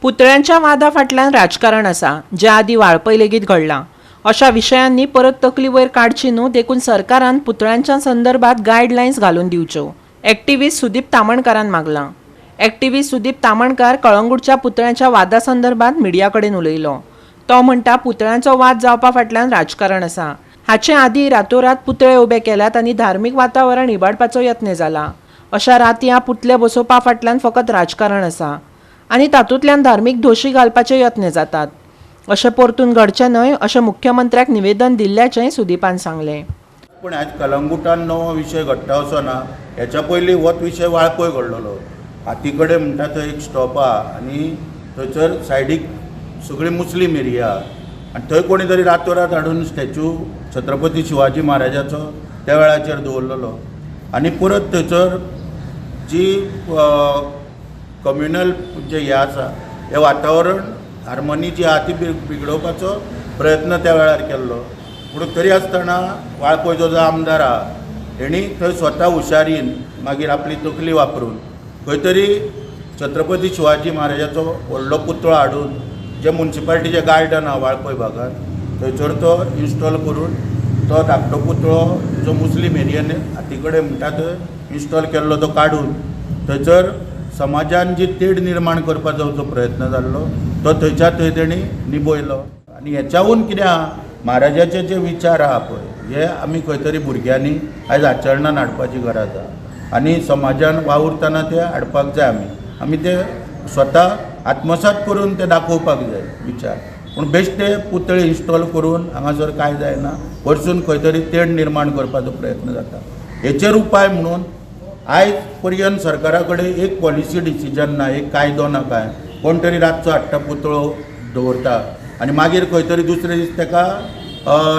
पुतळ्यांच्या वादा फाटल्यान राजकारण आसा, जे आदीं वाळपय लेगीत घडलां. अशा विशयांनी परत तकली वयर काडची न्हू देखून सरकारान पुतळ्यांच्या संदर्भात गायडलायन्स घालून दिवच्यो, एक्टिव्हिस्ट सुदीप तामणकारान मागलां. एक्टिव्हिस्ट सुदीप तामणकार कळंगूटच्या पुतळ्यांच्या वादा संदर्भात मिडिया कडेन उलयलो. तो म्हणटा, पुतळ्यांचो वाद जावपा फाटल्यान राजकारण आसा. हाचे आदीं रातोरात पुतळे उबे केल्यात आनी धार्मीक वातावरण इबाडपाचो यत्न जाला. अशा रातयां पुतळे बसोवपा फाटल्यान फकत राजकारण आसा आनी तातूंतल्यान धार्मीक धोशी घालपाचे यत्न जातात. अशें परतून घडचें न्हय अशें मुख्यमंत्र्याक निवेदन दिल्ल्याचेंय सुदीपान सांगलें. पूण आयज कलंगुटान नवो विशय घडटा असो ना. हेच्या पयलीं होच विशय वाळपय घडलेलो. हाती कडेन म्हणटा थंय एक स्टॉप आहा आनी थंयसर सायडीक सगळी मुस्लीम एरिया आनी थंय कोणी तरी रातोरात हाडून स्टॅच्यू छत्रपती शिवाजी महाराजाचो त्या वेळाचेर दवरलेलो आनी परत थंयसर जी कम्युनल जे हें आसा, हें वातावरण हार्मनी जी आहा ती बिगडोवपाचो प्रयत्न त्या वेळार केल्लो. पूण तरी आसतना वाळपयचो जो आमदार आहा, हेणी थंय स्वता हुशारीन मागीर आपली तकली वापरून खंय तरी छत्रपती शिवाजी महाराजाचो व्हडलो पुतळो हाडून जे मुन्सिपालिटीचें गार्डन आहा वाळपय भागात, थंयसर तो इन्स्टॉल करून तो धाकटो पुतळो जो मुस्लीम एरियन हाती कडेन म्हणटा थंय इन्स्टॉल केल्लो तो काडून थंयसर समाजान जी तेड निर्माण करपाचो जो प्रयत्न जाल्लो तो थंयच्या थंय तेणी निभयलो. आनी हेच्याहून कितें आहा, महाराजाचे जे विचार आहा पळय, हे आमी खंय तरी भुरग्यांनी आयज आचरणान हाडपाची गरज आहा आनी समाजान वावुरतना ते हाडपाक जाय. आमी ते स्वता आत्मसात करून ते दाखोवपाक जाय विचार. पूण बेश्टे पुतळे इन्स्टॉल करून हांगासर कांय जायना, वरसून खंय तरी तेड निर्माण करपाचो प्रयत्न जाता. हेचेर उपाय म्हणून आयज पर्यंत सरकारा कडेन एक पॉलिसी डिसिजन ना, एक कायदो ना. कांय कोण तरी रातचो हाडटा, पुतळो दवरता आनी मागीर खंय तरी दुसरे दीस ताका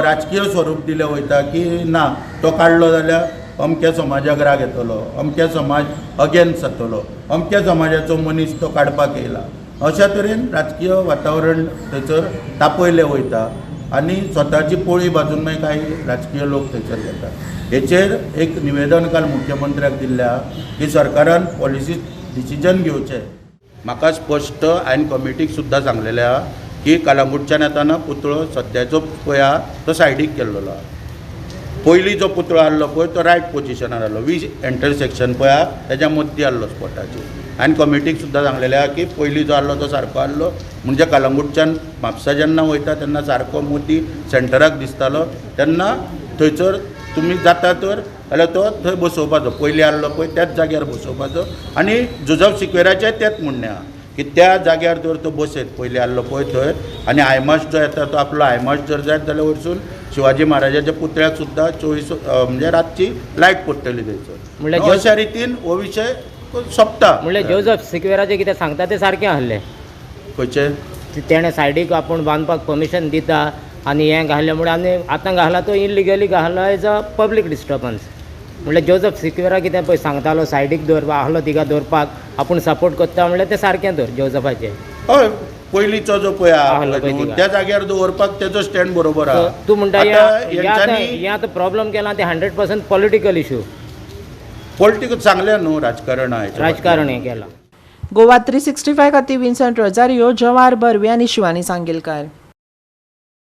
राजकीय स्वरूप दिलें वयता की ना, तो काडलो जाल्यार अमक्या समाजाक राग येतलो, अमक्या समाज अगेन्स्ट जातलो, अमक्या समाजाचो मनीस तो काडपाक येयला. अशा तरेन राजकीय वातावरण थंयसर तापयलें वयता आनी स्वताची पोळी भाजून मागीर कांय राजकीय लोक थंयसर घेतात. हेचेर एक निवेदन काल मुख्यमंत्र्याक दिल्लें आहा की सरकारान पॉलिसी डिसिजन घेवचें. म्हाका स्पश्ट हांवें कमिटीक सुद्दां सांगलेलें आहा की कलंगूटच्यान येताना पुतळो सद्याचो पळय आहा तो सायडीक केल्लो आहा. पयलीं जो पुतळो आहलो पळय तो रायट पोजिशनार आहलो, वी इंटरसेक्शन पळय आहा तेज्या मद्दी आहलो स्पॉटाचेर. हांवें कमिटीक सुद्दां सांगलेलें आहा की पयलीं जो आहलो तो सारको आहलो, म्हणजे कलंगूटच्यान म्हापसा जेन्ना वयता तेन्ना सारको मदीं सेंटराक दिसतालो, तेन्ना थंयसर तुमी जाता तर जाल्यार तो थंय बसोवपाचो. पयलीं आहलो पळय त्याच जाग्यार बसोवपाचो. आनी जुजफ सिक्वेराचें तेंच म्हणणें आहा की त्या जाग्यार जर तो बसयत पयलीं आहलो पळय थंय आनी हायमास्ट जो येता तो आपलो हायमास्ट जर जायत जाल्यार वरसून शिवाजी महाराजाच्या पुतळ्याक सुद्दां 24 म्हणजे रातची लायट पडटली थंयसर. म्हणल्यार अशा रितीन हो विशय सोंपता. म्हणल्यार जोजफ सिक्वेराचें कितें सांगता तें सारकें आहलें. खंयचें? तेणें सायडीक आपूण बांदपाक परमिशन दिता आनी हें घालें म्हणून आनी आतां घाला तो इलिगली घाला, is a public disturbance. म्हणल्यार जोजफ सिक्वेरा कितें पळय सांगतालो, सायडीक दवरपा आहलो, तिका दवरपाक आपूण सपोर्ट करता, म्हणल्यार तें सारकें तर जोजफाचें. हय, पयलींचो जो पळय आहा आहलो पळय न्हू, तिका. त्या जाग्यार दवरपाक तेजो स्टँड बरोबर आहा. तूं म्हणटा आतां हे आतां हेंच्यांनी हें आतां प्रॉब्लम केला ते 100% पॉलिटिकल इशू. पॉलिटिकल सांगलें न्हू, राजकारण आहा हेच्या. राजकारण हें केलां. गोवा 365 खातीर विन्संट रोजारियो, जवाहर बर्वे आनी शिवानी सांगेलकार.